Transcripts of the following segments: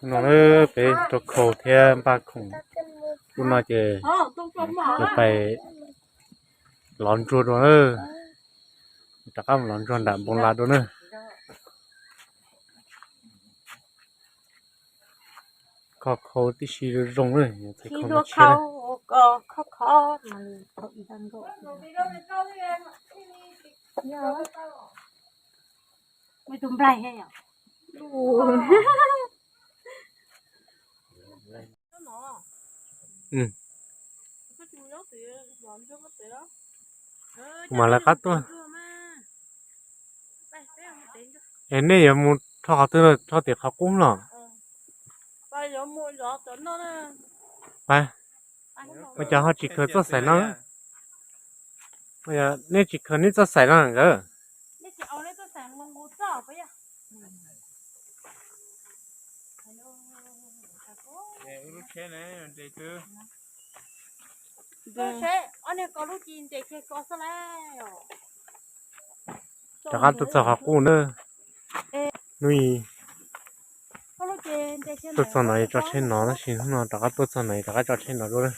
No peb rau khau thiab npaj khoom, lub no ces yuav pais lov ntsuag dua na, rov qab mus lov ntsuag nram npoo las dua na. Kho khau tib si zoo zoo na, txhais khau no tshiab na. Kuv mam lawv qab tuaj. Es nej yuav mus rho qhov twg, rho tim qhov qub los? Ua cas ho tsis khaws txoj xaim no? Nej tsis khaws nej txoj xaim no nkawd. Rov qab tuaj txog qhov qub na. Hnub i tuaj txog no es tso tsheb no, tab sis hnub no rov qab tuaj txog no es rov qab tso tsheb no dua na.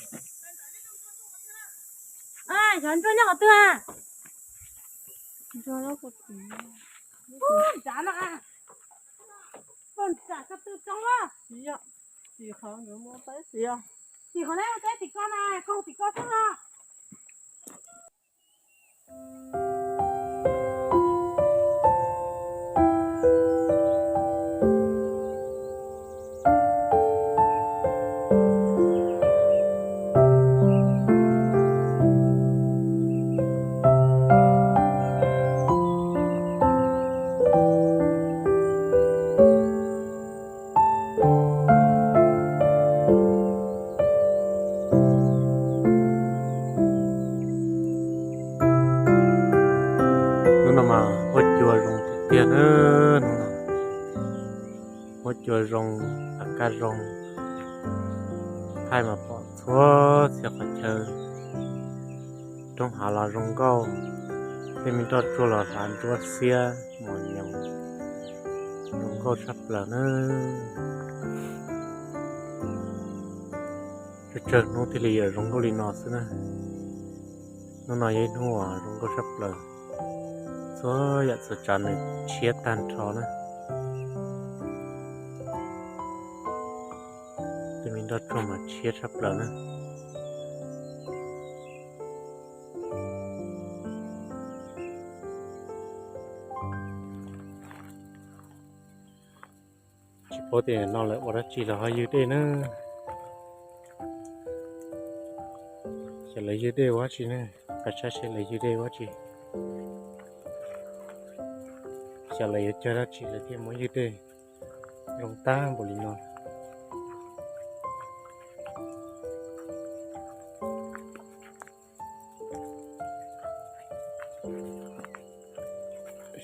Hnub no mas huab cua zoo tiag tiag na, hnub no huab cua zoo, a kaj zoo, thaij mas pom txhua txhia qhov chaw, roob hav los zoo nkauj, tej me nroj tsuag los hlav ntsuab xiab mos nyoos, zoo nkauj tshaj plaws na. Tsawg tsawg hnub thiaj li yuav zoo nkauj li no xwb na. Hnub no yog ib hnub uas zoo nkauj tshaj plaws, txhua yam txhua tsav nws tshiab tag nrho na. Tej me nroj tsuag mas tshiab tshaj plaws na. Tsis paub tias no lawv ua dab tsi los ho ywg dej na. Xyov lawv ywg dej ua dab tsi ne, pab saib seb lawv ywg dej ua dab tsi. Xyov lawv yuav cog dab tsi lawv thiaj muab ywg dej zoo tag npaum li no.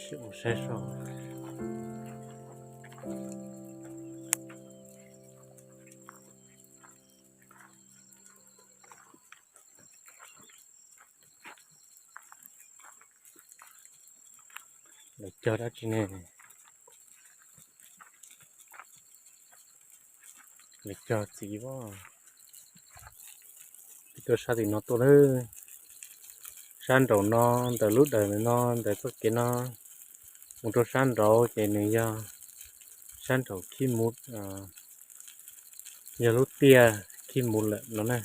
Sim mus saib so. Lawv cog dab tsi ne? Lawv cog txiv as. Peb tuaj sab tim no tuaj lawm. Sab nraum no, ntawm lub dawm no, ntawm txoj kev no mus rau sab nraud ces nws yog sab nraum khib mus, yog lub tiaj khib mus lawm no na.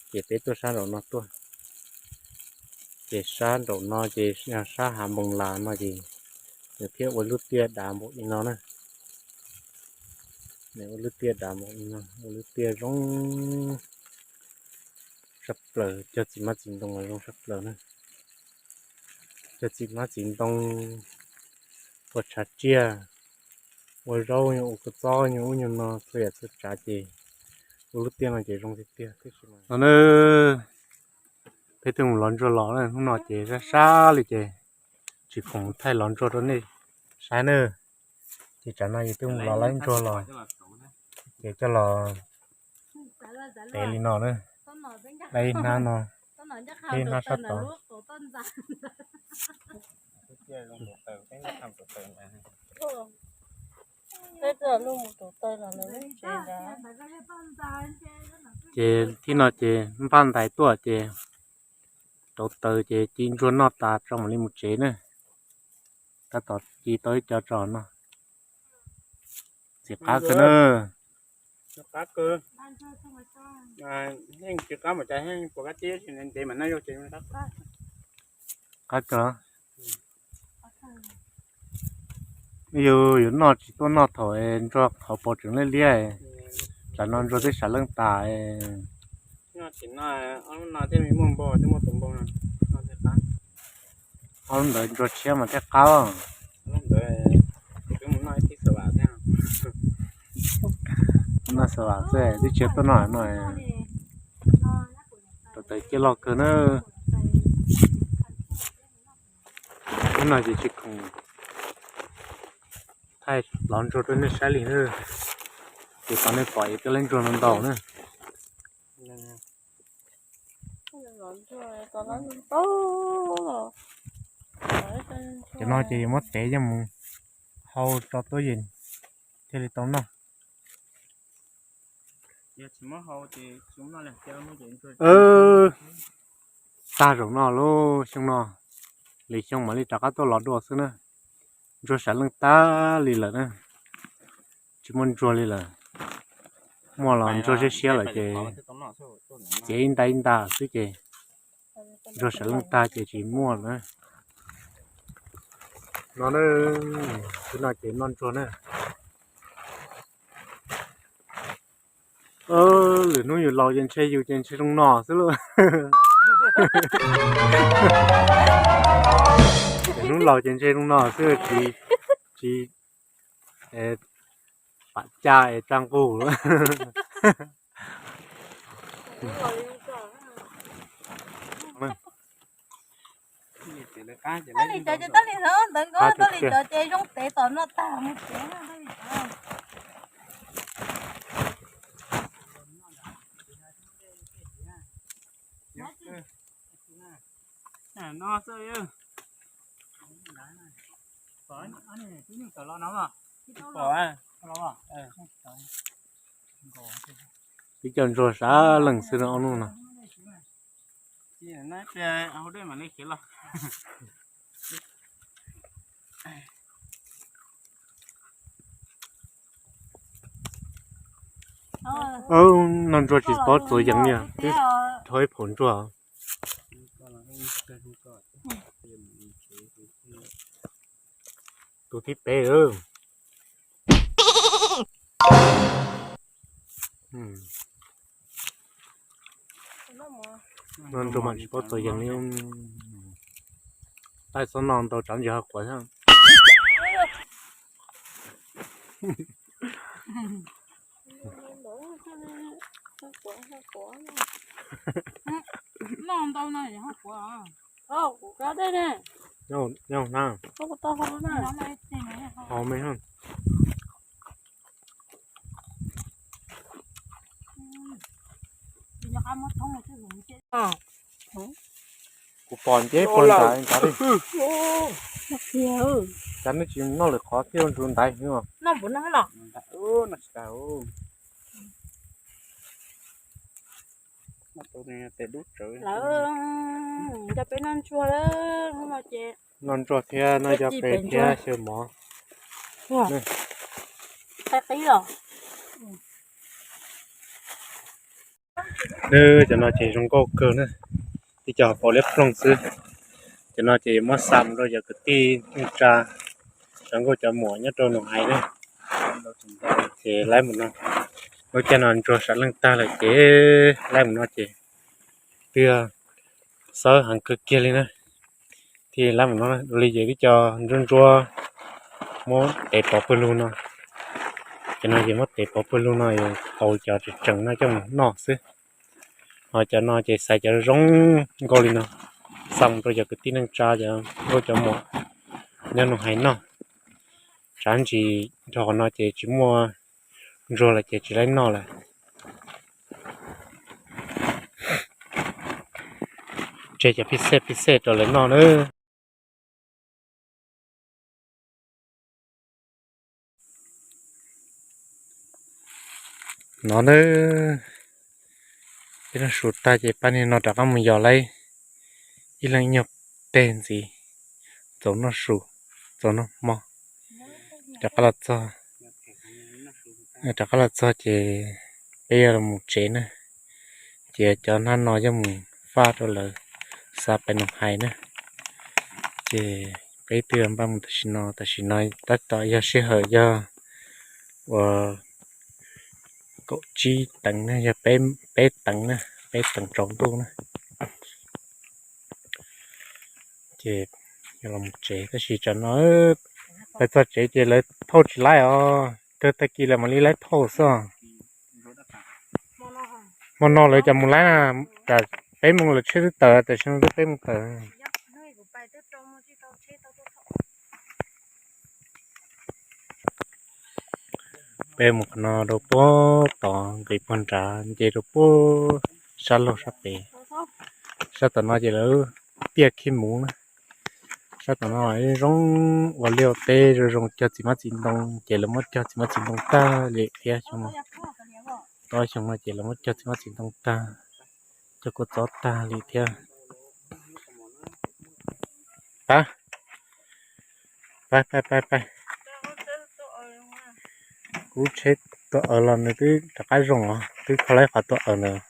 Ces peb tuaj sab nraum no tuaj. Ces sab nraum no ces yog sab hav npoo las no ces nws thiaj ua lub tiaj dav npaum li no na. Nws ua lub tiaj dav npaum li no, ua lub tiaj zoo tshaj plaws, cog txiv hmab txiv ntoo los zoo tshaj plaws na. Cog txiv hmab txiv ntoo, ua tshav tsiaj, ua zaub, ua kua txob, ua ub ua no txhua yam txhua tsav ces ua lub tiaj no ces zoo tiag tiag. No na, peb twb mus lov ntsuag los na, hnub no ces sab sab li ces tsis khoom mus thaij lov ntsuag rau nej saib na. Ces tsam no yus twb mus lov lawv ntsuag los, ces coj los tev li no na. Lawv ib hnab no, ib hnab sab tod. Ces thib no ces npaj ntais tuaj ces rauv taws ces ci ntsuag noj tas tso mam li mus tsev na. Tab tom ci tau ib co tso no. Txiv qab kawg na. Qab kawg. Yus yuav noj tsis tuaj noj thaum ntsuag qhov pos tseem liab liab, tsam no ntsuag twb sam leej tas. Ob lub ntawd ntsuag tshiab mas thiaj qab. Noj xav vam xwb twb tshiab tuaj noj no. Rauv taws ciaj loj kawg na. Hnub no ces tsis khoom thaij lov ntsuag rau nej saib li na. Ces thaum nej pom es twb laib ntsuag no ntau na. Cov no ces yuav muab tev coj mus hau tso tuab yees thiaj li tau noj. Tag zaum no lauj, xyoo no lwm xyoo mam li rov qab tuaj los dua xwb na. Ntsuag sam leej tag li lawm na, tsis muaj ntsuag li lawm. Muaj los ntsuag siab siab lawm ces txiav ib nta ib nta xwb ces ntsuag sam leej tag ces tsis muaj lawm na. No na, xwb no ces noj ntsuag na. Lwm hnub yus laus ces ntshe yus ces ntshe zoo no xwb lauj. Lwm hnub laus ces ntshe zoo no xwb, tsis, tsis pam caj es tsa nqug. Tab li cov ces tab li ntawd nkauj, tab li cov ces zoo tev tom no tag mus tsev. Twb coj ntsuag sab leej xwb no ob hnub no. Noj ntsuag tsis paub txuas yees li, twb rho ib phaum ntsuag. Tus thib peb. Noj ntsuag mas tsis paub txuas yees li. Taij xob no ntau tsav ntsis ho quav thiab. Noj ntau no ho quav. Nyob na. Hau me. Kuv pom nceb puag nram nrad li. Cas nej tsis noj lwm qhov thiaj ntsuag ntaiv xwb os? Noj tsis tau. Lawv nrog peb noj ntsuag lawm hnub no ces. Noj ntsuag thiab noj cov qe thiab xyaw mov. Qaib qib os. Cov no ces zoo nkauj kawg na, tib co pom liab ploog xwb. Cov no ces muab xa mus rau cov kwv tij neej tsa, cov nkauj cov muam nyob rau Nus Hais na. Ces laib mus no, lub caij no ntsuag sam leej tag lawm ces laib mus no ces twb yog xawb heev kawg kiag li na. Thiaj laib mus no, ua li ces twb co ntsuab ntsuab muab tev pov pawg lug no. Cov no ces muab tev pov pawg lug no, qaug cov tseem tseem no coj mus noj xwb. Ho cov no ces xaiv cov zoo nkauj li no xa mus rau cov kwv tij neej tsa, cov nkauj cov muam nyob Nus Hais noj. Tsam ntsis nrog qhov no ces tsis muaj ntsuag lawm ces tsis laib noj lawm. Tseg cov phij xej phij xej rau lawv noj nawb. No na, peb noj su tag ces pab niag no rov qab mus yos laib ib leeg ib nyuag teg ntxiv, txaus noj su, txaus noj hmo. Rov qab los txog, rov qab los txog ces peb yuav los mus tsev na. Ces cov hnab no yuav mus faj rau lawv xa pais Noom Hais na. Ces peb twb npaj mus tam sim no, tam sim no tab tom yog sij hawm yog uas kaum tsib teev na, yog peb teev na, peb teev tsaus ntuj na. Ces yuav los mus tsev tab sis tsam no pais txog tsev ces lawv thauj tsis laib os, kawg tag kis lawv mam li laib thauj xwb. Hmo no lawv cas mus laib na, tsam peb moos lawv tsheb twb tawm, tam sim no twb peb moos tawm. Peb mus qhov no rau puag tod nqis puag nrad nce rau puag sab laug sab pem. Sab tom no ces lawv tiaj khib muv na. Sab tom no zoo ua liaj teb zoo zoo cog txiv hmab txiv ntoo ces lawv muab cog txiv hmab txiv ntoo tag li thiab xyoo no. Tau xyoo no ces lawv muab cog txiv hmab txiv ntoo tag, cog kua txob tag li thiab. Pab, pab, pab, pab, pab. Kuv tsheb tuaj aws los nws twb rov qab zoo os, twb kho laib qhov tuaj aws ntawd.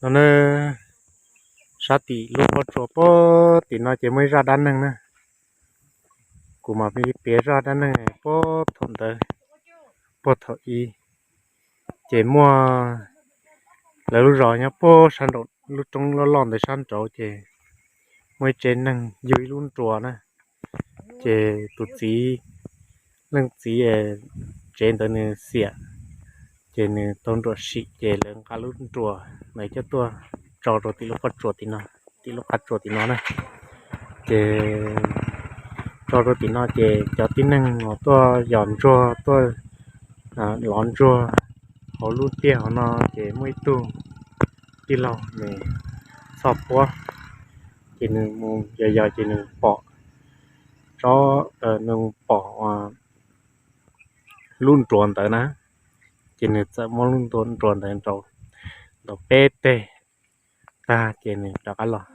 No na, sab tim lub pob tsuas puag tim no ces muaj ib zaj dab neeg na. Kuv mam li piav zaj dab neeg puag thaum ntawd, puag thaum ub. Ces muaj lawv lub zos nyob puag sab nraum lub roob loj loj ntawd sab nraud ces muaj ib tsev neeg yug ib lub nruas na. Ces tus txiv, leej txiv tsev ntawd nws xiam, ces nws tau nruas sim ces lawv nqa lub nruas ntawd coj tuaj tso rau tim lub qab tsuas tim no, tim lub qab tsuas tim no na. Ces tso rau tim no ces cov tib neeg uas tuaj yos ntsuag tuaj lov ntsuag hauv lub tiaj hauv no ces muaj ib tug tij laug nws txhoj puab, ces nws mus yos yos ces nws pom, nws pom lub nruas ntawd na, ces nws txawm muab lub nruas ntawd ntaus, ntaus peb teg tag ces nws rov qab los.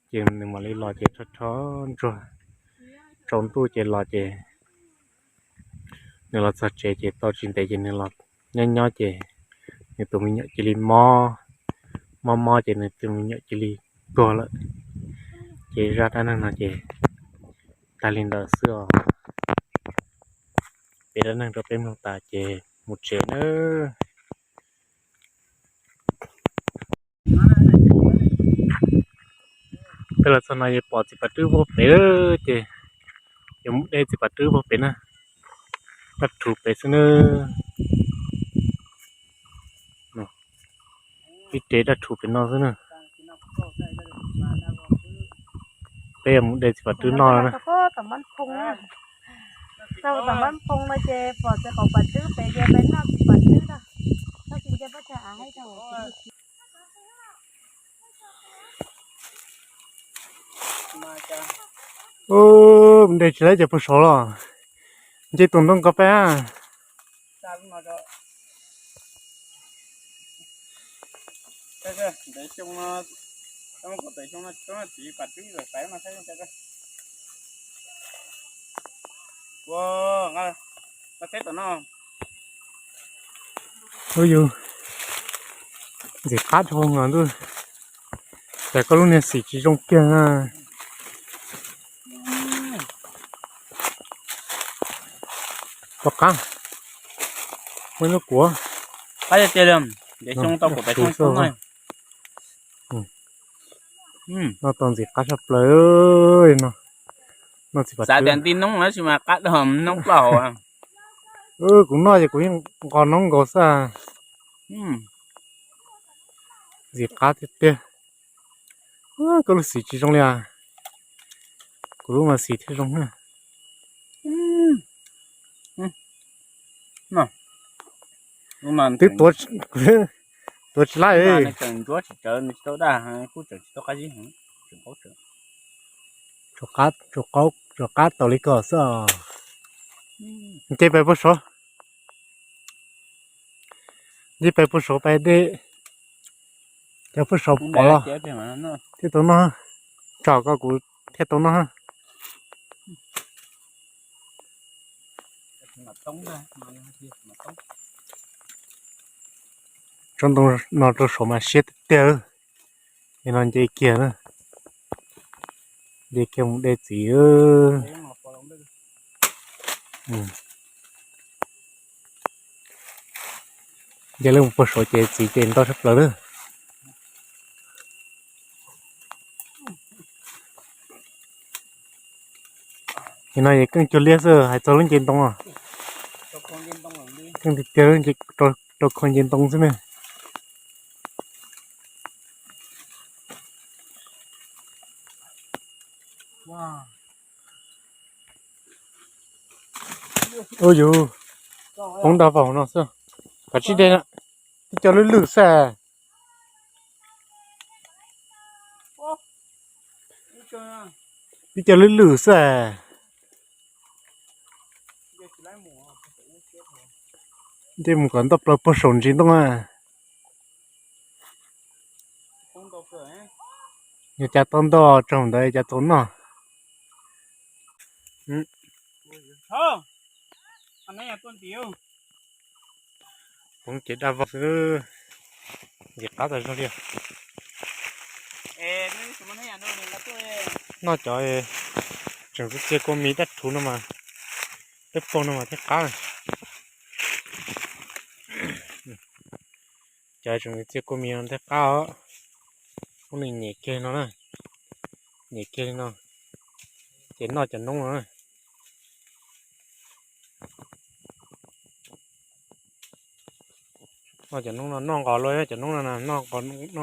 Ces nws mam li los ces rho rho ntsuag, tsaus ntuj ces los ces nws los txog tsev ces tau tsis ntev ces nws los nyob nyob ces nws tus me nyuam cia li mob, mob mob ces nws tus me nyuam cia li tuag lawm. Ces zaj dab neeg no ces tag li ntawd xwb os. Piav dab neeg rau peb mloog tas ces mus tsev nawb. Peb los txog no yuav pom txiv Pas Rwb puag pem lawm ces yuav mus de txiv Pas Rwb puag pem na. Dab rhuv pem xwb na. Ib re dab rhuv pem no xwb na. Peb yuav mus de txiv Pas Rwb noj na. Tom Mab Phoo no ces pom txiv qaum Pas Rwb pem ces peb noj txiv Pas Rwb na. Ub, de tsis laib ces puag saud los. Nce tus ntoo ko peb. Ub yus, ntxim qab dhau los ntuj. Cas koj lub niag xim tsis zoo kiag na. Pom qab, muaj lub kuav. Qab tiag tiag li, ntev xyoo tau kaum tawm xyoo xwb. Noj tau ntxim qab tshaj plaws no. Xav tias nti noob tab sis mas qab dhau noob plaub hau. Kuv noj ces kuv yeej nqos noob nkaus xwb. Ntxim qab tiag tiag. Koj lub xim tsis zoo li as. Kuv lub mas xim thiaj zoo na. Twb tuav tsis laib. Tseem ntsuab tsis tsawv, nws tsis tau daj, kuj tseem tsis tau qab zib heev, tseem qaub tsawv. Tsov qab tau li ko xwb os. Nce pais puag saud, nce pais puag saud pais dej, cov puag saud pov los thiaj tau noj. Tso koj kuv thiaj tau noj. Tsob ntoo no rau saud mas siab tiag tiag. Li no nce kiag na, nce kiag mus de txiv. Nce lawm mus puag saud ces txiv ces ntau tshaj plaws lawm. Nim no es keej cuag liab xwb hais txog lub nce ntoo os. Keej tiag tiag rau khau nce ntoo xwb ne. Ua yus poob nrog vauv no xwb. Kav tsij de, tib co lwj lwj xwb. Tib co lwj lwj xwb. Nce mus kom ntoj plaws puag saum ntsis ntoo na. Yog cas tau ntau tsaug ntawd cas txaus noj. Poob ces daj vog xwb, nce qab tas zog li. Noj cov tseem txias kua mis dab rhuv no mas, peb pog no mas thiaj qab. Cov tseem txias kua mis no thiaj qab os. Ub, nws nyem kiag no na, nyem kiag li no, ces noj cov noob no na. Noj cov noob no noj nqos luaj, cov noob no noj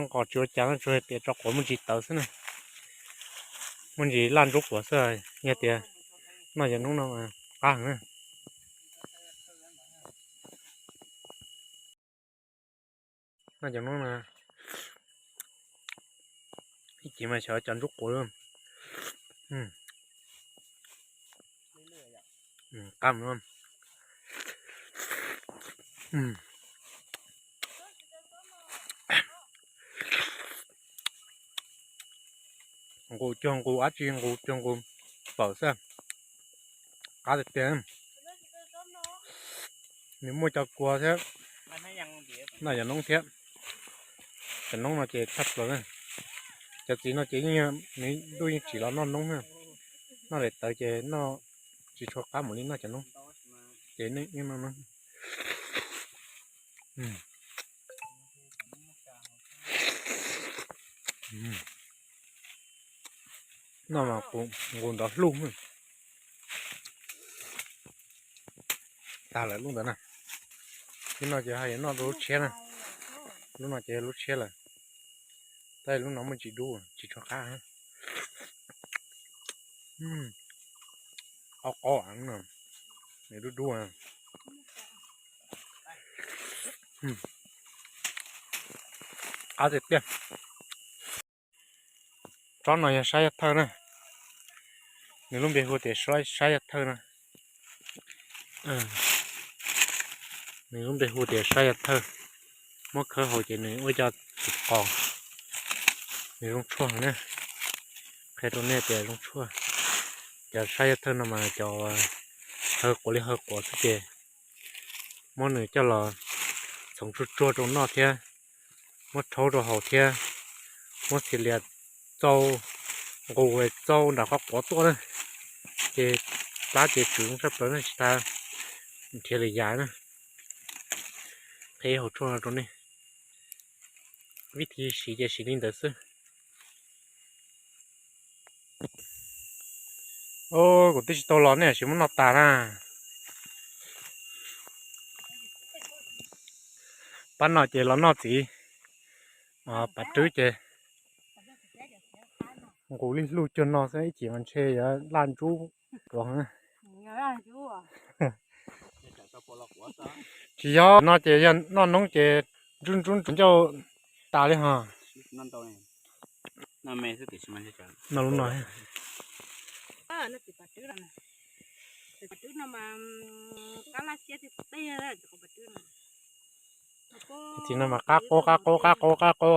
nqos tsis ua cas no, tsuas hais tias tso quav muaj ntsis tawv xwb na, muaj ntsis laj ntsub quav xwb. Yog tias noj cov noob no qab heev na. Noj cov noob no ib chim mas xyov cov ntsub quav. Qab. Nqus cuag nqus dab tsi, nqus cuag nqus pawm xwb. Qab tiag tiag. Nws muaj cov kua thiab, noj cov noob thiab. Cov noob no ces tshaj plaws na. Cov txiv no ces yeej, nws ntuj yeej tsim los noj noob na. Noj daim tawv ces noj tsis tshua qab mus li noj cov noob. Ces nej yeej noj noob. Noj mas nqus nrov hluj. Tag lawm lub ntawd na. Lub no ces haj yam noj rau lub tshiab na. Lub no ces lub tshiab lawm. Tab sis lub no muaj ntsis dub tsis tshua qab. Qaub qaub no, nws dub dub. Qab tiag tiag. Tsob no yog sab yaj thawj na. Nws lub npe hu tias sab yaj thawj na. Nws lub npe hu tias sab yaj thawj. Muab khawb haus ces nws ua cov txiv qos. Nws zoo tshuaj na. Qhia rau nej tias zoo tshuaj. Cov sab yaj thawj no mas cov haw quav li haw quav xwb ces muab nws coj los txhoov tsuag tsuag rau noj thiab, muab rhaub rau haus thiab, muab txhia lias txau, nqus txau nram qhov quav tuaj na, ces plab ces tswv zoo tshaj plaws na, tsis tas nrhiav lwm yam na. Qhia haus tshuaj no rau nej, vib thi siv ces siv li ntawd xwb. Kuv twb tsis tau los nej sim muab noj tas na. Pab no ces los noj txiv, pab rwb ces nqus li hluj cuag no xwb, ib chim mas ntshe yuav laj ntsub tuav heev. Tsis yog no ces yog noj noob ces ntsub ntsub ncauj tas li ho. No lub no, no lub no. Tus no mas qab qub qab qub qab qub.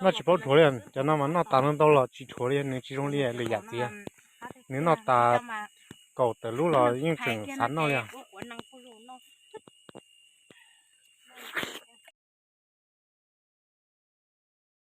Noj tsis paub dhuav li, cov no mas noj tas ntau ntau los tsis dhuav li, nws tsis zoo li lwm yam txiv. Nws noj tas kaum tawm lub los yeej tseem xav noj li.